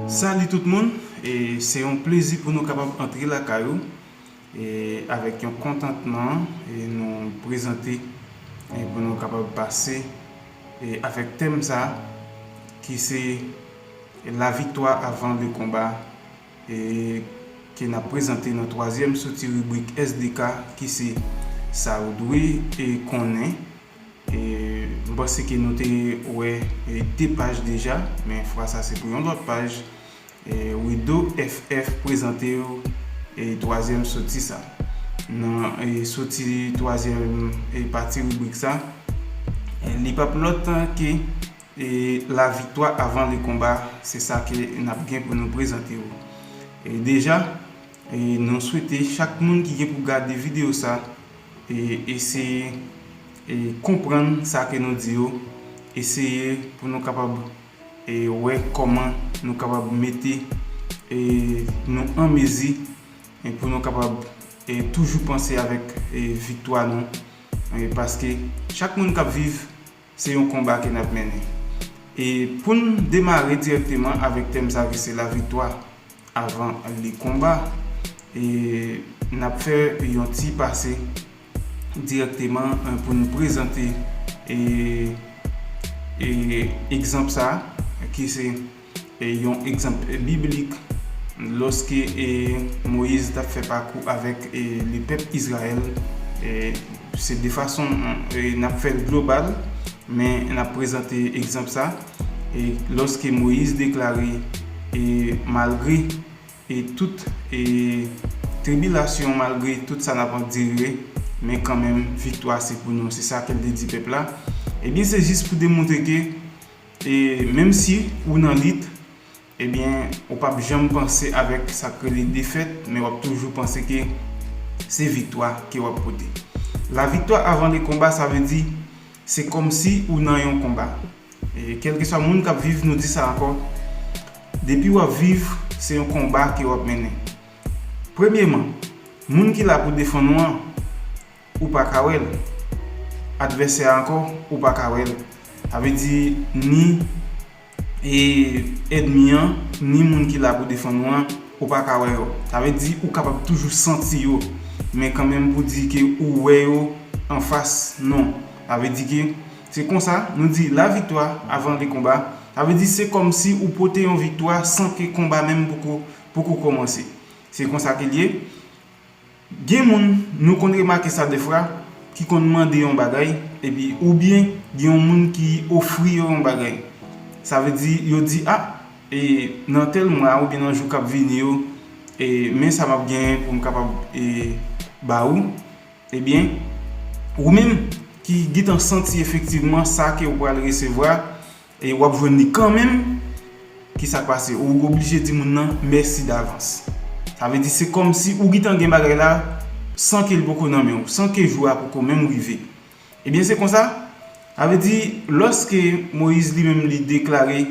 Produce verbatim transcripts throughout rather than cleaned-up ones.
Salut tout moun, e se yon plezi pou nou kapab antre lakay ou, e avèk yon kontantman, e nou prezante, e pou nou kapab pase, e avèk tèm sa, ki se la viktwa avan le konba, e ke n ap prezante nan twazyèm soti ribrik S D K, ki se sa ou dwe, e konnen. E m panse ke nou te wè, e de paj deja, men fwa sa se pou yon lòt paj. E Wido F F prezante w, e twazyèm soti sa. Nan, e soti twazyèm, e pati ribrik sa, e li p ap lòt ke, e la viktwa avan le konba, se sa ke n ap gen pou nou prezante w. E deja, e nou swete chak moun ki gen pou gade videyo sa, e eseye, e konprann sa ke nou di yo, eseye pou nou kapab, e wè kòman nou kapab mete, e nou an mezi, e pou nou kapab, e toujou panse avèk, e viktwa nou, e paske chak moun k ap viv, se yon konba ke n ap mennen. E pou n demare dirèkteman avèk tèm sa ki se la viktwa avan le konba, e n ap fè yon ti pase dirèkteman, e pou n prezante, e, e egzanp sa, ki se, e yon egzanp biblik, lòske, e Moyiz t ap fè pakou avèk, e lepèp Izrayèl, e se de fason, e n ap fè l global, men n ap prezante egzanp sa, e lòske Moyiz deklare, e malgre, e tout, e tribilasyon, malgre tout sa n ap andire, men kanmenm viktwa se pou nou, se sa ke l te di pèp la. Ebyen, se jis pou demontre ke, e menm si ou nan lit, ebyen, ou p ap janm panse avèk sa k rele defèt, men w ap toujou panse ke se viktwa ke w ap pote. La viktwa avan le konba, sa vle di, se kòmsi ou nan yon konba. E kèlkeswa moun k ap viv, nou di sa ankò, depi w ap viv, se yon konba ke w ap mennen. Premyeman, moun ki la pou defann ou an, ou pa ka wè l. Advèsè a ankò, ou pa ka wè l. Sa vle di, ni, e ènmi an, ni moun ki la pou defann ou an, ou pa ka wè yo. Sa vle di, ou kapab toujou santi yo, men kanmenm pou di ke ou wè yo anfas, non. Sa vle di ke se konsa, nou di la viktwa avan le konba. Sa vle di, se kòmsi ou pote yon viktwa san ke konba menm poko, poko kòmanse. Se konsa ke l ye. Gen moun, nou konn remake sa defwa, ki konn mande yon bagay, epi oubyen gen yon moun ki ofri yo yon bagay. Sa vle di, yo di, a, e nan tèl mwa oubyen nan jou k ap vini yo, e men sa m ap genyen pou m kapab, e ba ou. Ebyen, ou menm ki gentan santi efektivman sa ke ou pral resevwa, e w ap jwenn li kanmenm, ki sa k pase? Ou oblije di moun nan mèsi davans. Sa vle di se kòmsi ou gentan gen bagay la san ke l poko nan men w, san ke jou a poko menm rive. Ebyen, se konsa, sa vle di, lòske Moyiz li menm li deklare,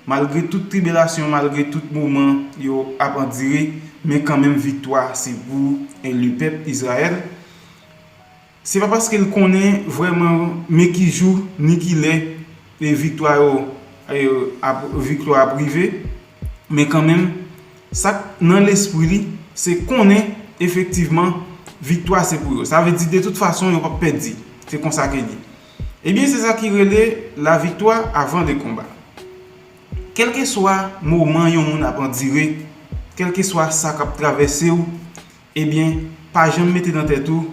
malgre tout tribilasyon, malgre tout moman yo ap andire, men kanmenm viktwa se pou, e, lepèp Izrayèl. Se pa paske l konnen vrèman men ki jou ni ki lè, e, viktwa yo, e, ap, viktwa ap rive, men kanmenm, sa k nan lespri li, se konnen efektivman viktwa se pou yo. Sa vle di, de tout fason, yo p ap pèdi. Se konsa ke l ye. Ebyen, se sa ki rele la viktwa avan le konba. Kèlkeswa moman yon moun ap andire, kèlkeswa sa k ap travèse w, ebyen, pa janm mete nan tèt ou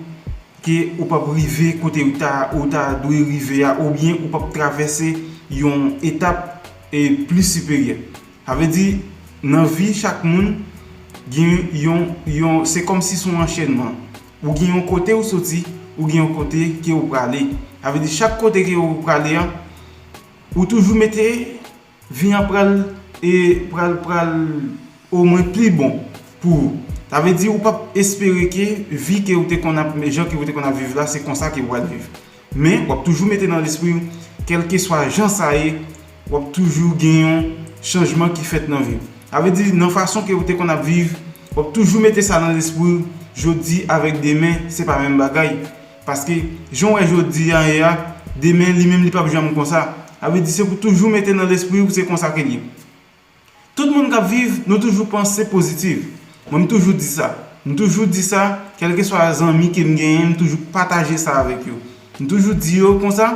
ke ou p ap rive kote ou ta, ou ta dwe rive a, oubyen ou p ap travèse yon etap, e, plis siperyè. Sa vle di, nan vi chak moun, gen yon, yon, se kòmsi se yon anchènman. Ou gen yon kote ou soti, ou gen yon kote ke ou prale. Sa vle di, chak kote ke ou prale a, ou toujou mete vi an pral, e pral, pral omwen pi bon pou ou. Sa vle di, ou p ap espere ke vi ke ou te konn ap, jan ke ou te konn ap viv la, se konsa ke ou pral viv. Men, w ap toujou mete nan lespri w, kèlkeswa jan sa ye, w ap toujou gen yon chanjman ki fèt nan vi w. Sa vle di, nan fason ke ou te konn ap viv, w ap toujou mete sa nan lespri w, jodi avèk demen, se pa menm bagay. Paske, jan w wè jodi a ye a, demen, li menm, li p ap janm konsa. Sa vle di, se pou toujou mete nan lespri w, se konsa ke l ye. Tout moun k ap viv, nou toujou panse pozitif. Mwen, m toujou di sa. M toujou di sa, kèlkeswa zanmi ke m genyen, m toujou pataje sa avèk yo. M toujou di yo konsa,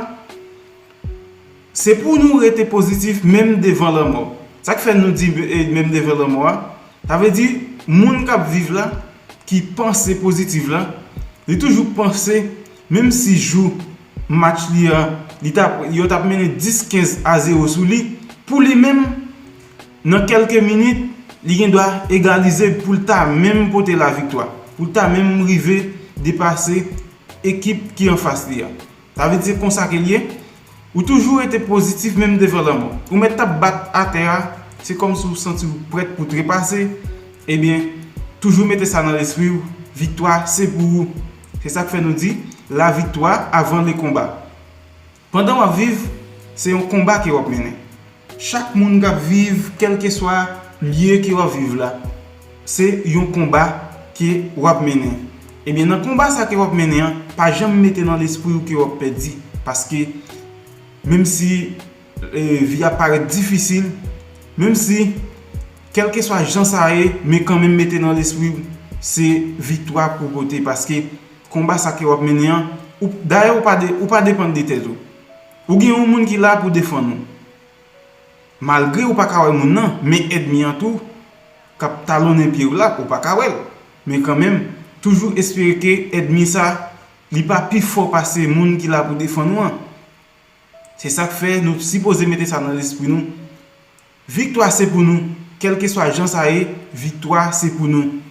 se pou nou rete pozitif menm devan lanmò. Sa k fè nou di, eh, menm devan lanmò a, sa vle di, moun k ap viv la, ki panse pozitif la, li toujou panse, menm si jou match li an, li t ap, yo t ap mennen dis, kenz a zewo sou li, pou li menm, nan kèlke minit, li gen dwa egalize pou l ta menm pote laviktwa, pou l ta menm rive depase ekip ki anfas li a. Sa vle di se konsa ke l ye. Ou toujou rete pozitif menm devan lanmò. Ou mèt t ap bat atè a, se kòmsi w santi w prèt pou trepase. Ebyen, toujou mete sa nan lespri w, viktwa se pou ou. Se sa k fè nou di, la victoire avant le combat. Pandan w ap viv, se yon konba ke w ap mennen. Chak moun k ap viv, kèlkeswa lye ke w ap viv la, se yon konba ke w ap mennen. Ebyen, nan konba sa ke w ap mennen an, pa janm mete nan lespri w ke w ap pèdi. Paske, menm si, eh, vi a parèt difisil, menm si, kèlkeswa jan sa ye, men kanmenm mete nan lespri w, se viktwa pou w pote. Paske, konba sa ke w ap mennen an, ou, dayè, ou pa de, ou pa depann de tèt ou. Ou gen yon moun ki la pou defann ou. Malgre ou pa ka wè moun nan, men ènmi an tou, k ap talonnen pye w la, ou pa ka wè l. Men kanmenm, toujou espere ke ènmi sa, li pa pi fò pase moun ki la pou defann ou an. Se sa k fè nou sipoze mete sa nan lespri nou. Viktwa se pou nou. Kèlkeswa jan sa ye, viktwa se pou nou.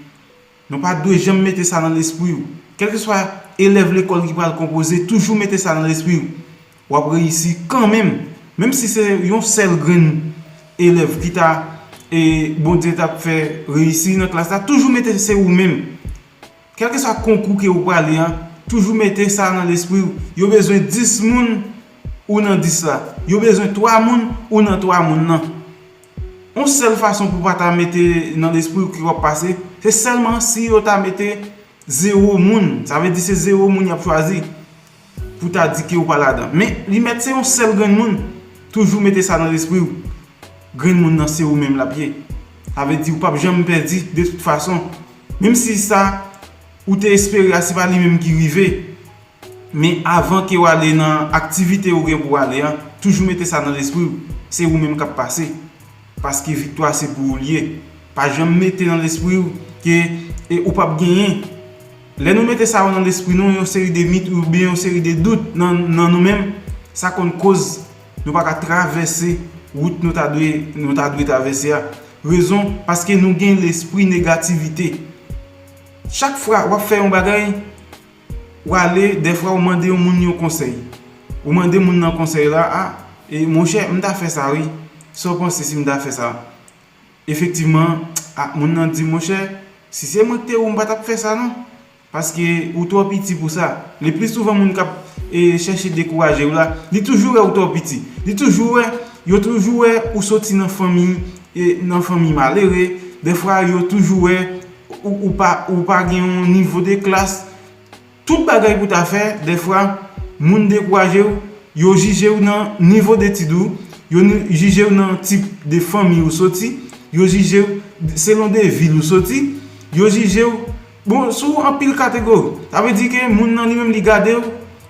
Nou pa dwe janm mete sa nan lespri w. Kèlkeswa elèv lekòl ki pral konpoze, toujou mete sa nan lespri w. W ap reyisi kanmenm. Menm si se yon sèl grenn elèv ki ta, e, Bondye t ap fè reyisi nan klas la, toujou mete se ou menm. Kèlkeswa konkou ke ou prale an, toujou mete sa nan lespri w. Yo bezwen dis moun, ou nan dis la. Yo bezwen twa moun, ou nan twa moun nan. Yon sèl fason pou w pa ta mete nan lespri w ke w ap pase, se sèlman si yo ta mete zewo moun. Sa vle di se zewo moun y ap chwazi pou ta di ke ou pa ladan. Men, li mèt se yon sèl grenn moun. Toujou mete sa nan lespri w. Grenn moun nan se ou menm l ap ye. Sa vle di ou p ap janm pèdi de tout fason. Menm si sa ou te espere a, se pa li menm ki rive. Men avan ke w ale nan aktivite ou gen pou w ale an, toujou mete sa nan lespri w. Se ou menm k ap pase. Paske viktwa se pou ou l ye. Pa janm mete nan lespri w ke, e, ou p ap genyen. Lè nou mete sa yo nan lespri nou, yon seri de mit oubyen yon seri de dout nan, nan nou menm, sa konn koz nou pa ka travèse wout nou ta dwe, nou ta dwe travèse a. Rezon, paske nou gen lespri negativite. Chak fwa w ap fè yon bagay, w ale, dèfwa ou mande yon moun yon konsèy. Ou mande moun nan konsèy la, a, e, monchè, m ta fè sa wi. Sa w panse si m ta fè sa? Efektivman, a, moun nan di, monchè, si se mwen ki te ou, m pa t ap fè sa non. Paske ou twò piti pou sa. Le pli souvan moun k ap, e, chèche dekouraje w la, li toujou wè ou twò piti. Li toujou wè, yo toujou wè ou soti nan fanmi, e, nan fanmi malere. Dèfwa yo toujou wè ou, ou pa, ou pa gen yon nivo de klas. Tout bagay pou ta fè, dèfwa, moun dekouraje w, yo jije w nan nivo detid ou, yo ni-, jije w nan tip de fanmi ou soti, yo jije w selon de vil ou soti, yo jije w, bon, si w anpil kategori. Sa vle di ke moun nan li menm li gade w,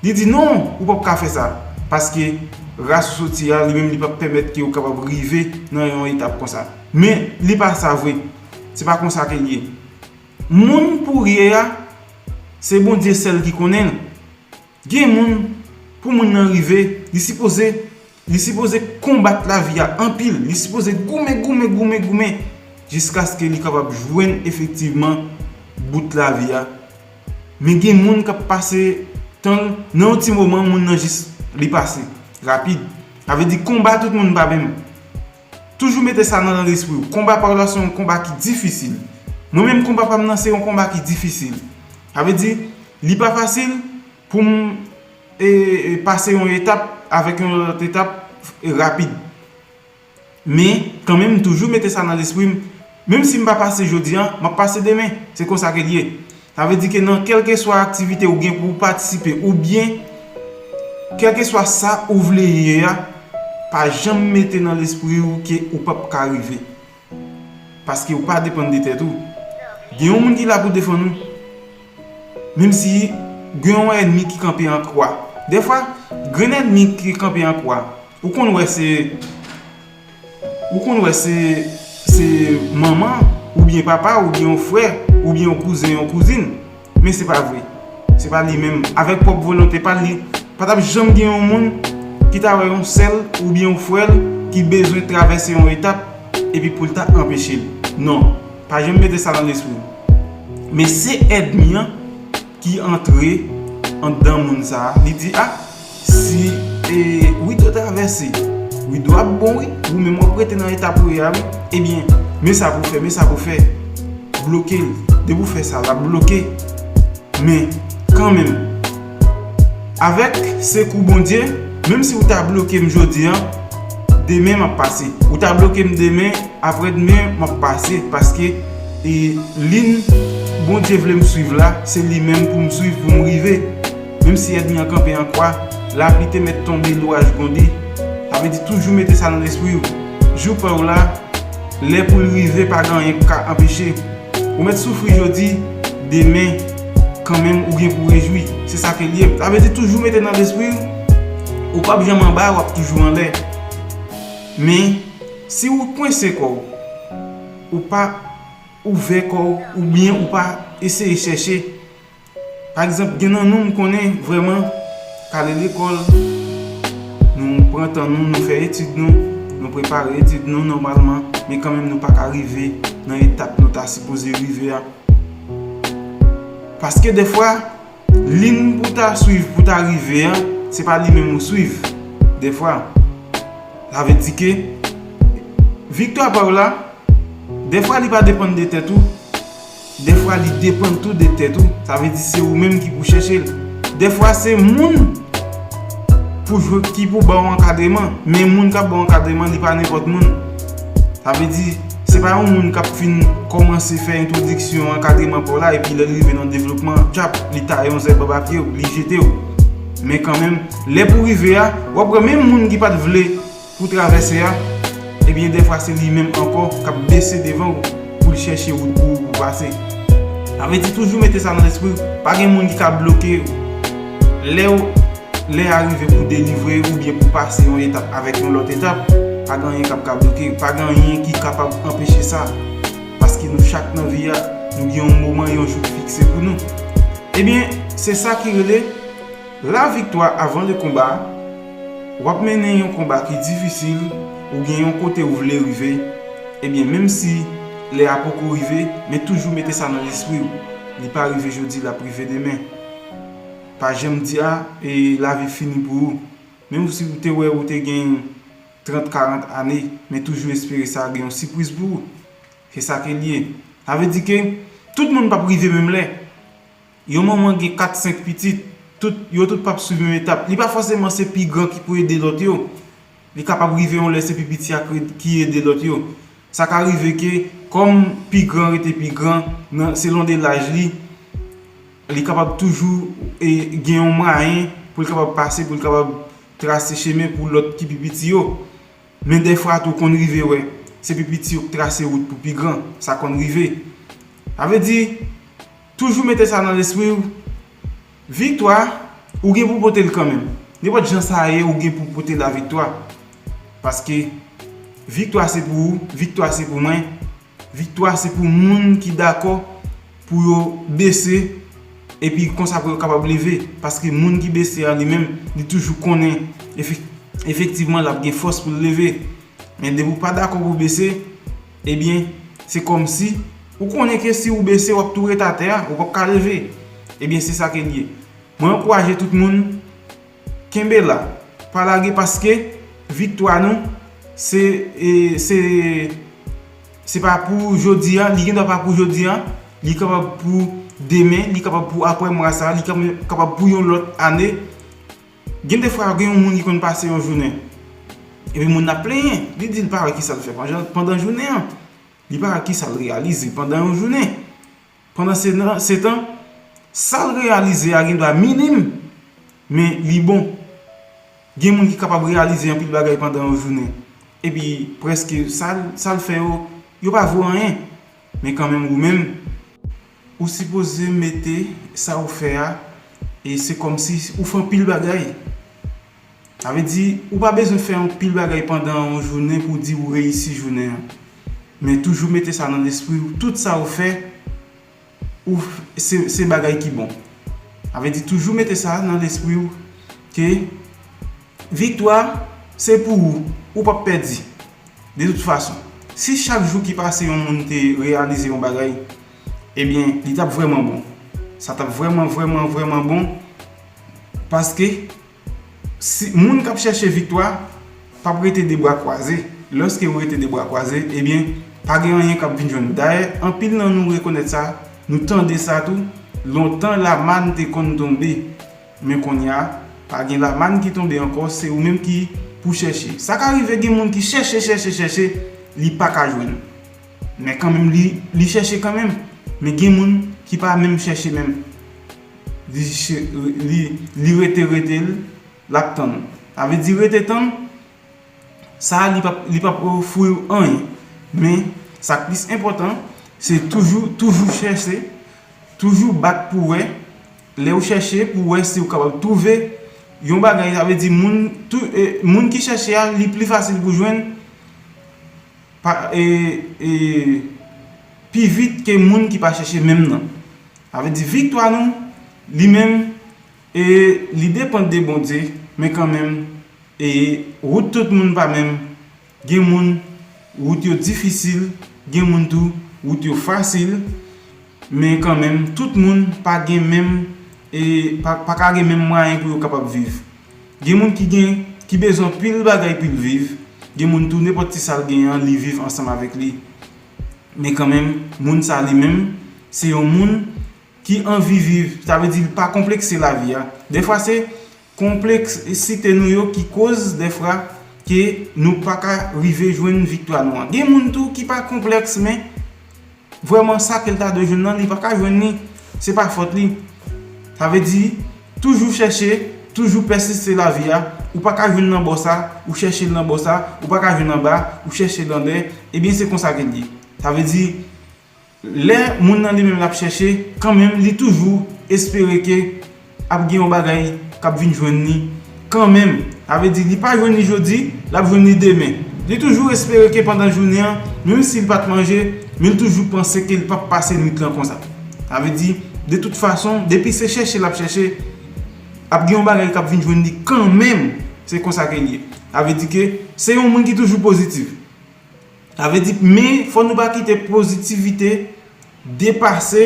li di non, ou p ap ka fè sa. Paske ras ou soti a, li menm li p ap pèmèt ke ou kapab rive nan yon etap konsa. Men, li pa sa vre. Se pa konsa ke l ye. Moun pou w ye a, se Bondye sèl ki konnen l. Gen moun, pou moun nan rive, li sipoze, li sipoze konbat lavi a anpil. Li sipoze goumen, goumen, goumen, goumen, jiskaske li kapab jwenn efektivman bout lavi a. Men gen moun k ap pase tan l, nan yon ti moman, moun nan jis, li pase, rapid. Sa vle di konba tout moun pa menm. Toujou mete sa nan, nan lespri w. Konba pa w la se yon konba ki difisil. Mwen menm, konba pa m nan se yon konba ki difisil. Sa vle di, li pa fasil pou m, e, e, pase yon etap avèk yon lòt etap, e, rapid. Men, kanmenm, m toujou mete sa nan lespri m. Menm si m pa pase jodi a, m ap pase demen. Se konsa ke l ye. Sa vle di ke nan kèlkeswa aktivite ou gen pou w patisipe, oubyen kèlkeswa sa ou vle ye a, pa janm mete nan lespri w ke ou p ap ka rive. Paske ou pa depann de tèt ou. Gen yon moun ki la pou defann ou. Menm si gen yon ènmi ki kanpe an kwa. Dèfwa, grenn ènmi ki kanpe an kwa, ou konn wè se, ou konn wè se, se manman, oubyen papa, oubyen yon frè, oubyen yon kouzen, yon kouzin. Men se pa vre. Se pa li menm. Avèk pwòp volonte pa l, li pa t ap janm gen yon moun ki ta wè yon sè l oubyen yon frè l ki bezwen travèse yon etap epi pou l ta anpeche l. Non, pa janm mete sa nan lespri w. Men se ènmi an ki antre anndan moun sa a. Li di, a, si e, Wido travèse, Wido ap bon wi, ou menm w ap rete nan etap ou ye a wi. Ebyen, men sa pou fè, men sa pou fè. Bloke l. Depi w fè sa, l ap bloke. Men, kanmenm, avèk sekou Bondye, menm si ou ta bloke m jodi a, demen m ap pase. Ou ta bloke m demen, aprèdemen m ap pase. Paske e, liy Bondye vle m swiv la, se li menm pou m swiv, pou m rive. Menm si ènmi an kanpe an kwa, lapli te mèt tonbe, loraj gwonde. Sa vle di toujou mete sa nan lespri w. Jou pa w la, lè pou l rive, pa gen anyen k ka anpeche. Ou mèt soufri jodi, demen, kanmenm ou gen pou rejwi. Se sa ke l ye. Sa vle di toujou mete nan lespri w, ou p ap janm anba, w ap toujou anlè. Men, si ou kwense kò w, ou pa ouvè kò w, oubyen ou pa eseye chèche. Pa egzanp, gen nan nou m konnen vrèman k ale lekòl, nou pran tan nou, nou fè etid nou, nou prepare etid nou nòmalman, men kanmenm nou pa ka rive nan etap nou ta sipoze rive a. Paske dèfwa, liy pou ta swiv, pou ta rive a, se pa li menm ou swiv. Dèfwa, sa vle di ke viktwa pa w la, dèfwa li pa depann de tèt ou, dèfwa li depann tou de tèt ou. Sa vle di se ou menm ki pou chèche l. Dèfwa se moun pou jwe, ki pou ba w ankadreman, men moun k ap ba w ankadreman, li pa nenpòt moun. Sa vle di, se pa yon moun k ap fin kòmanse fè entwodiksyon ankadreman pa w la, epi lè l rive nan devlopman, tchap, li taye yon zèb anba pye w, li jete w. Men kanmenm, lè pou rive a, w ap wè menm moun ki pa t vle pou travèse a, ebyen, dèfwa se li menm ankò k ap bese devan w pou l chèche wout pou ou pou pase. Sa vle di toujou mete sa nan lespri w. Pa gen moun ki ka bloke w. Lè w, lè a rive pou delivre oubyen pou pase yon etap avèk yon lòt etap, pa gen anyen k ap ka bloke w. Pa gen anyen ki kapab anpeche sa. Paske nou chak nan vi a, nou gen yon moman, yon jou ki fikse pou nou. Ebyen, se sa ki rele laviktwa avan le konba. W ap mennen yon konba ki difisil, ou gen yon kote ou vle rive, ebyen, menm si lè a poko rive, men toujou mete sa nan lespri w. Li pa rive jodi, l ap rive demen. Pa janm di, a, e lavi fini pou ou. Menm si w te wè ou te gen trant, karant ane, men toujou espere sa gen yon sipriz pou ou. Se sa ke l ye. Sa vle di ke tout moun p ap rive menm lè. Yon manman gen kat, senk pitit, tout, yo tout p ap swiv menm etap. Li pa fòseman se pi gran ki pou ede lòt yo. Li kapab rive yon lè se pi piti a ki, ki ede lòt yo. Sa ka rive ke, kòm pi gran rete pi gran, nan, selon de laj li, li kapab toujou e, gen yon mwayen pou l kapab pase, pou l kapab trase chemen pou lòt ki pi piti yo. Men dèfwa tou konn rive wè, se pi piti yo k trase wout pou pi gran, sa konn rive. Sa vle di, toujou mete sa nan lespri w, viktwa, ou gen pou pote l kanmenm. Nenpòt jan sa ye, ou gen pou pote laviktwa. Paske viktwa se pou ou, viktwa se pou mwen, viktwa se pou moun ki dakò pou yo bese, epi konsa pou yo kapab leve. Paske moun ki bese a li menm, li toujou konnen efek-, efektivman l ap gen fòs pou l leve. Men depi w pa dakò pou w bese, ebyen, se kòmsi ou konnen ke si w bese, w ap tou ret atè a, ou p ap ka leve. Ebyen, se sa ke l ye. Mwen ankouraje tout moun, kenbe la. Pa lage paske viktwa nou, se, e, se, se pa pou jodi a, li gendwa pa pou jodi a, li kapab pou demen, li kapab pou aprè mwa sa, li kapab, kapab pou yon lòt ane. Gen de fwa, gen yon moun ki konn pase yon jounen. Epi moun nan ap plenyen, li di l pa wè kisa l fè pandan, pandan jounen an. Li pa wè kisa l reyalize pandan yon jounen. Pandan se nan, se tan, sa l reyalize a gendwa minim, men li bon. Gen moun ki kapab reyalize anpil bagay pandan yon jounen. Epi, prèske, sa l, sa l fè yo, Yo pa vo anyen. Men kanmenm, ou menm, ou sipoze mete sa ou fè a, e se kòmsi ou fè anpil bagay. Sa vle di, ou pa bezwen fè anpil bagay pandan yon jounen pou w di ou reyisi jounen an. Men toujou mete sa nan lespri w, tout sa ou fè, ou f- se, se bagay ki bon. Sa vle di, toujou mete sa nan lespri w ke viktwa se pou ou, ou p ap pèdi. De tout fason, si chak jou ki pase yon moun te reyalize yon bagay, ebyen, li t ap vrèman bon. Sa t ap vrèman, vrèman, vrèman bon. Paske si moun k ap chèche viktwa p ap rete de bra kwaze. Lòske ou rete de bra kwaze, ebyen, pa gen anyen k ap vin jwenn ou. Dayè, anpil nan nou rekonèt sa, nou tande sa tou. Lontan, lamàn te konn tonbe. Men kounye a, pa gen lamàn ki tonbe ankò, se ou menm ki pou chèche. Sa ka rive gen moun ki chèche, chèche, chèche, li pa ka jwenn. Men kanmenm, li, li chèche kanmenm. Men gen moun ki pa menm chèche menm. Li, che- li, li rete, rete l, l ap tann. Sa vle di rete tann, sa li p ap, li p ap ofri w anyen. Men, sa k plis enpòtan, se toujou, toujou chèche, toujou bat pou wè. Lè ou chèche pou wè si ou kapab twouve yon bagay, sa vle di moun, tou, e, moun ki chèche a, li pli fasil pou jwenn pa, e, e, pi vit ke moun ki pa chèche menm nan. Sa vle di viktwa nou, li menm, e, li depann de Bondye, men kanmenm, e, wout tout moun pa menm. Gen moun, wout yo difisil, gen moun tou, wout yo fasil, men kanmenm, tout moun pa gen menm, e, pa, pa ka gen menm mwayen pou yo kapab viv. Gen moun ki gen, ki bezwen pil bagay pou l viv, gen moun tou, nenpòt ti sa l genyen an, li viv ansanm avèk li. Men kanmenm, moun sa li menm, se yon moun ki anvi viv, sa vle di l pa konplekse lavi a. Defwa se konpleksite nou yo ki koz defwa ke nou pa ka rive jwenn viktwa nou an. Gen moun tou ki pa konplèks, men vrèman sa ke l ta dwe jwenn nan, li pa ka jwenn li. Se pa fòt li. Sa vle di, toujou chèche, toujou pèsiste lavi a. Ou pa ka jwenn nan bò sa, ou chèche l nan bò sa, ou pa ka jwenn anba, ou chèche l anlè. Ebyen, se konsa ke l ye. Sa vle di, lè moun nan li menm l ap chèche, kanmenm, li toujou espere ke ap gen yon bagay k ap vin jwenn li kanmenm. Sa vle di, li pa jwenn li jodi, l ap jwenn li demen. Li toujou espere ke pandan jounen an, menm si l pa t manje, men l toujou panse ke l p ap pase nwit lan konsa. Sa vle di, de tout fason, depi se chèche l ap chèche, ap gen yon bagay k ap vin jwenn li kanmenm. Se konsa ke l ye. Sa vle di ke se yon moun ki toujou pozitif. Sa vle di, men fò nou pa kite pozitivite depase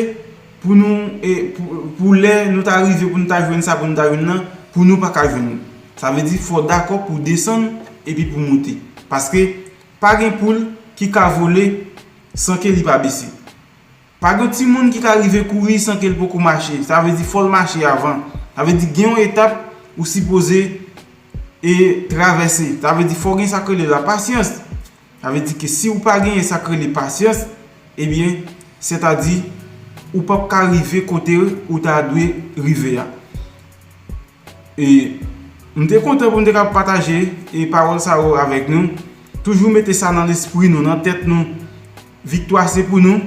pou nou, e, pou, pou lè nou ta rive pou nou ta jwenn sa, pou nou ta jwenn nan, pou nou pa ka jwenn li. Sa vle di, fò dakò pou desann epi pou moute. Paske pa gen poul ki ka vole san ke li pa bese. Pa gen timoun ki ka rive kouri san ke l poko mache. Sa vle di, fò l mache avan. Sa vle di, gen yon etap ou sipoze e travèse. Sa vle di, fò gen sa k rele lapasyans. Sa vle di ke si ou pa genyen sa k rele pasyans, ebyen, sètadi, ou p ap ka rive kote ou ta dwe rive a. E m te kontan pou m te kapab pataje e pawòl sa yo avèk nou. Toujou mete sa nan lespri nou, nan tèt nou. Viktwa se pou nou.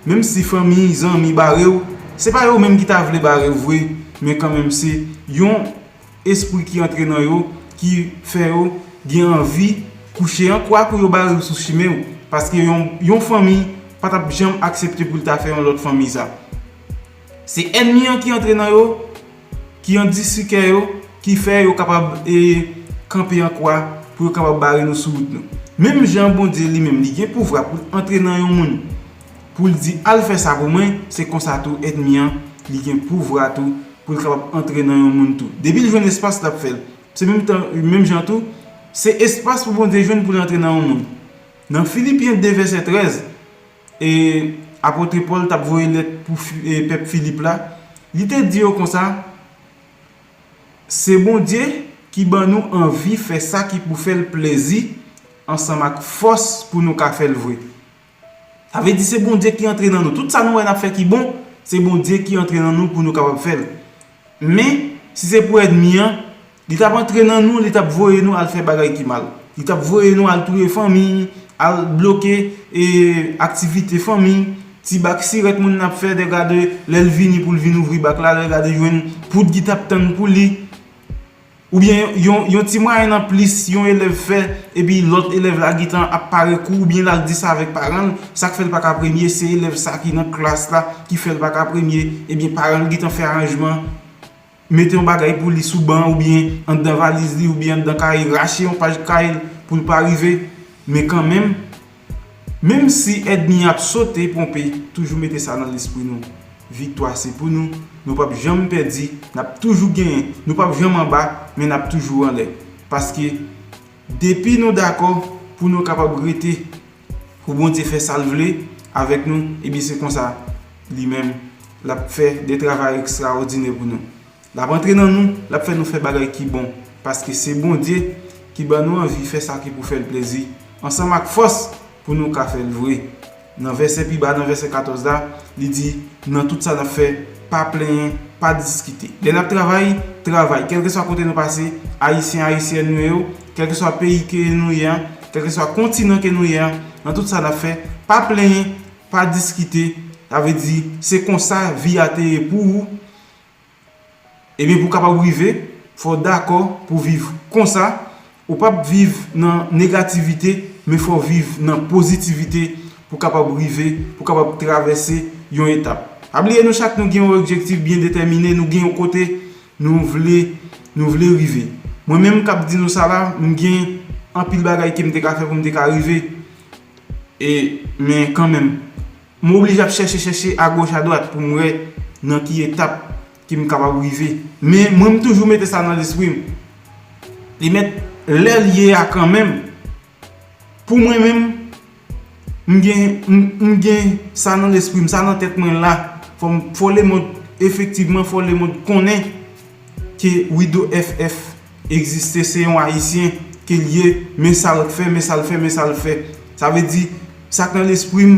Menm si fanmi, zanmi bare w, se pa yo menm ki ta vle bare w vre, men kanmenm se yon espri ki antre nan yo, ki fè yo gen anvi kouche an kwa pou yo bare w sou chimen w. Paske yon, yon fanmi pa t ap janm aksepte pou l ta fè yon lòt fanmi sa. Se ènmi an ki antre nan yo, ki andisi kè yo, ki fè yo kapab, e, kanpe an kwa pou yo kapab bare nou sou wout nou. Menm jan Bondye li menm, li gen pouvwa pou l antre nan yon moun, pou l di, "Al fè sa pou mwen," se konsa tou ènmi an, li gen pouvwa tou pou l kapab antre nan yon moun tou. Depi l jwenn espas, l ap fè l. Se menm tan, menm jan tou, se espas pou Bondye jwenn pou l antre nan yon moun. Nan Filipyen de vèsè trèz, e, apot Pòl t ap voye lèt pou Fi- e, pèp Filip la, li te di yo konsa, "Se Bondye ki ban nou anvi fè sa ki pou fè l plezi, ansanm ak fòs pou nou ka fè l vre." Sa vle di se Bondye ki antre nan nou. Tout sa nou wè n ap fè ki bon, se Bondye ki antre nan nou pou nou kapab fè l. Men, si se pou ènmi an, li t ap antre nan nou, li t ap voye nou al fè bagay ki mal. Li t ap voye nou al touye fanmi, al bloke e aktivite fanmi, ti bak sirèt moun nan ap fè, dègade lè l vini pou l vin ouvri bak la, dègade jwenn poud ki t ap tann pou li. Oubyen yon, yon ti mwayen an plis yon elèv fè, epi lòt elèv la gentan ap pare kou, oubyen l al di sa avèk paran l, sa k fè l pa ka premye, se elèv sa ki nan klas la ki fè l pa ka premye, ebyen paran l gentan fè aranjman, mete yon bagay pou li sou ban oubyen anndan valiz li oubyen anndan kaye, rache yon paj kaye l pou l pa rive. Men kanmenm, menm si ènmi ap sote ponpe, toujou mete sa nan lespri nou. Viktwa se pou nou. Nou p ap janm pèdi. N ap toujou genyen. Nou p ap janm anba, men n ap toujou anlè. Paske depi nou dakò pou nou kapab rete, pou Bondye fè sa l vle avèk nou, ebyen se konsa li menm l ap fè de travay ekstraòdinè pou nou. L ap antre nan nou, l ap fè nou fè bagay ki bon, paske se Bondye ki ban nou anvi fè sa ki pou fè l plezi, ansanm ak fòs pou nou ka fè l vre. Nan vèsè pi ba, nan vèsè katòz la, li di, nan tout sa n ap fè, pa plenyen, pa diskite. Lè n ap travay, travay, kèlkeswa kote nou pase, ayisyen, ayisyèn nou ye, kèlkeswa peyi ke nou ye a, kèlkeswa kontinan ke nou ye a, nan tout sa n ap fè, pa plenyen, pa diskite, sa vle di, se konsa vi a te ye pou ou, ebyen, pou w kapab rive, fò w dakò pou viv konsa. Ou p ap viv nan negativite, men fò w viv nan pozitivite pou w kapab rive, pou w kapab travèse yon etap. Pa bliye, nou chak nou gen yon objektif byen detèmine, nou gen yon kote nou vle, nou vle rive. Mwen menm k ap di nou sa la, m gen anpil bagay ke m te ka fè pou m te ka rive. E, men kanmenm, m oblije ap chèche, chèche agoch adwat pou m wè nan ki etap ke m kapab rive. Men mwen, m toujou mete sa nan lespri m. Li mèt lè l ye a kanmenm. Pou mwen menm, m gen, m, m gen sa nan lespri m, sa nan tèt mwen la. Fò m, fò lemonn, efektivman, fò lemonn konnen ke Wido F F egziste, se yon Ayisyen ke l ye, men sa l fè, men sa l fè, men sa l fè. Sa vle di, sa k nan lespri m,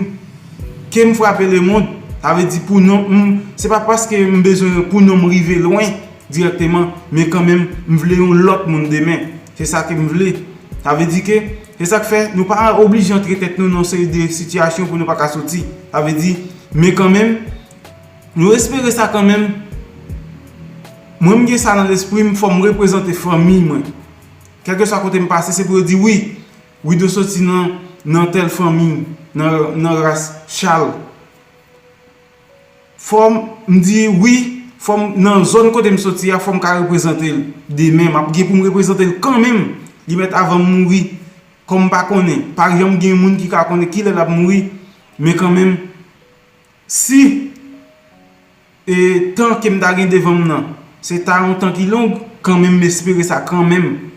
ke m frape lemonn, sa vle di pou non m, se pa paske m bezwen pou non m rive lwen dirèkteman, men kanmenm, m vle yon lòt moun demen. Se sa ke m vle. Sa vle di ke, se sa k fè, nou pa oblije antre tèt nou nan yon seri de sitiyasyon pou nou pa ka soti. Sa vle di, men kanmenm, nou espere sa kanmenm. Mwen, m gen sa nan lespri m, fò m reprezante fanmi mwen. Kèlkeswa kote m pase, se pou yo di, wi, Wido soti nan, nan tèl fanmi, nan, nan ras Chal. Fò m, m di, wi, fò m, nan zòn kote m soti a, fò m ka reprezante l. Demen, m ap gen pou m reprezante l kanmenm. Li mèt avan m mouri, kòm m pa konnen. Pa janm gen moun ki ka konnen kilè l ap mouri, men kanmenm, si e tan ke m ta gen devan m nan, se ta yon tan ki long, kanmenm, m espere sa kanmenm.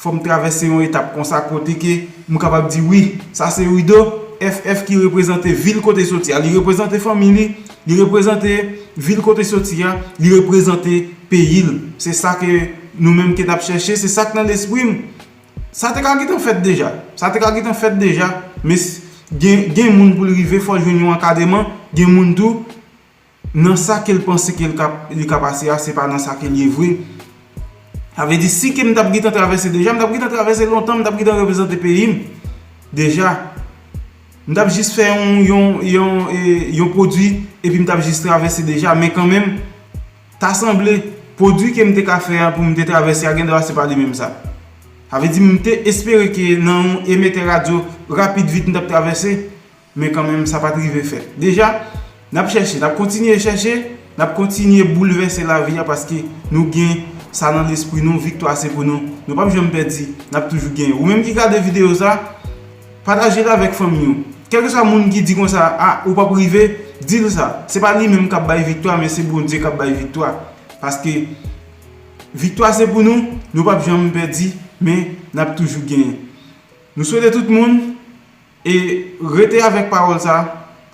Fò m travèse yon etap konsa kote ke m kapab di, wi, sa se Wido F F ki reprezante vil kote soti a. Li reprezante fanmi li, li reprezante vil kote soti a, li reprezante peyi l. Se sa ke nou menm ke n ap chèche, se sa k nan lespri m. Sa te ka gentan fèt deja. Sa te ka gentan fèt deja, men s-, gen, gen moun pou l rive, fò l jwenn yon ankadreman, gen moun tou, nan sa ke l panse ke l ka, li ka pase a, se pa nan sa ke l ye vre. Sa vle di, si ke m t ap gentan travèse deja, m t ap gentan travèse lontan, m t ap gentan reprezante peyi m deja. M t ap jis fè yon, yon, yon, e, yon pwodui, epi m t ap jis travèse deja, men kanmenm, ta sanble, pwodui ke m te ka fè a pou m te travèse a, gendwa se pa li menm sa. Sa vle di, m te espere ke nan yon emetè radyo rapid vit, m t ap travèse, men kanmenm, sa pa t rive fèt. Deja, n ap chèche, n ap kontinye chèche, n ap kontinye boulvèse lavi a, paske nou gen sa nan lespri nou, viktwa se pou nou. Nou p ap janm pèdi, n ap toujou genyen. Ou menm ki gade videyo sa, pataje l avèk fanmi w. Kèlkeswa moun ki di konsa, a, ou p ap rive, di l sa. Se pa li menm k ap bay viktwa, men se Bondye k ap bay viktwa. Paske viktwa se pou nou, nou p ap janm pèdi, men n ap toujou genyen. Nou swete tout moun e rete avèk pawòl sa,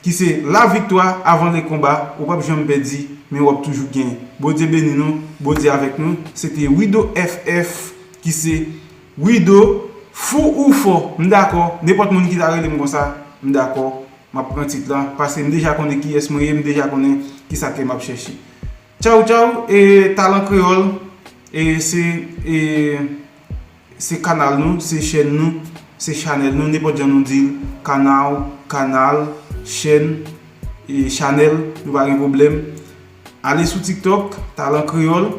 ki se la victoire avant le combat, ou p ap janm pèdi, men w ap toujou genyen. Bondye beni nou, Bondye avèk nou. Se te Wido F F, ki se Wido, fou ou fò, m dakò. Nenpòt moun ki ta rele m konsa, m dakò. M ap pran tit la, paske m deja konnen kiyès mwen ye, m deja konnen kisa ke m ap chèche. Tchaw, tchaw, e Talan Kreyòl, e se, e se kanal nou, se chèn nou, se chanèl nou, nenpòt jan nou di l, kanal, kanal, chèn, e chanèl, nou pa gen pwoblèm. Ale sou TikTok, Talan Kreyòl.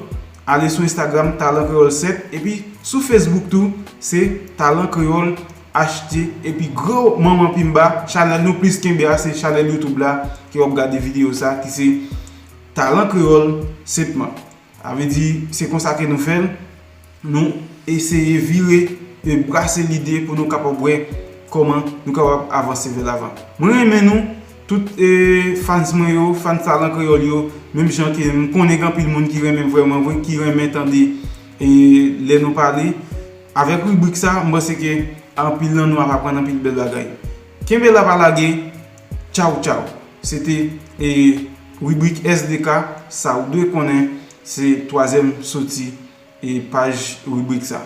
Ale sou Instagram, Talan Kreyòl sèt. Epi sou Facebook tou, se Talan Kreyòl H T. Epi gwo manman Pimba, chanèl nou plis kenbe a, se chanèl YouTube la, ke w ap gade videyo sa, ki se Talan Kreyòl senpman. Sa vle di, se konsa ke nou fè l. Nou eseye vire e brase lide pou nou kapab wè kòman nou kapab avanse vè lavan. Mwen renmen nou, tout e, fans mwen yo, fans Talan Kreyòl yo, menm jan ke m konnen gen anpil moun ki renmen vrèman vre, ki renmen tande e, lè nou pale. Avèk ribrik sa, m panse ke anpil nan nou ap aprann anpil bèl bagay. Kenbe la pa lage, tchaw tchaw. Se te e, ribrik S D K, sa ou dwe konnen, se twazyèm soti e paj ribrik sa.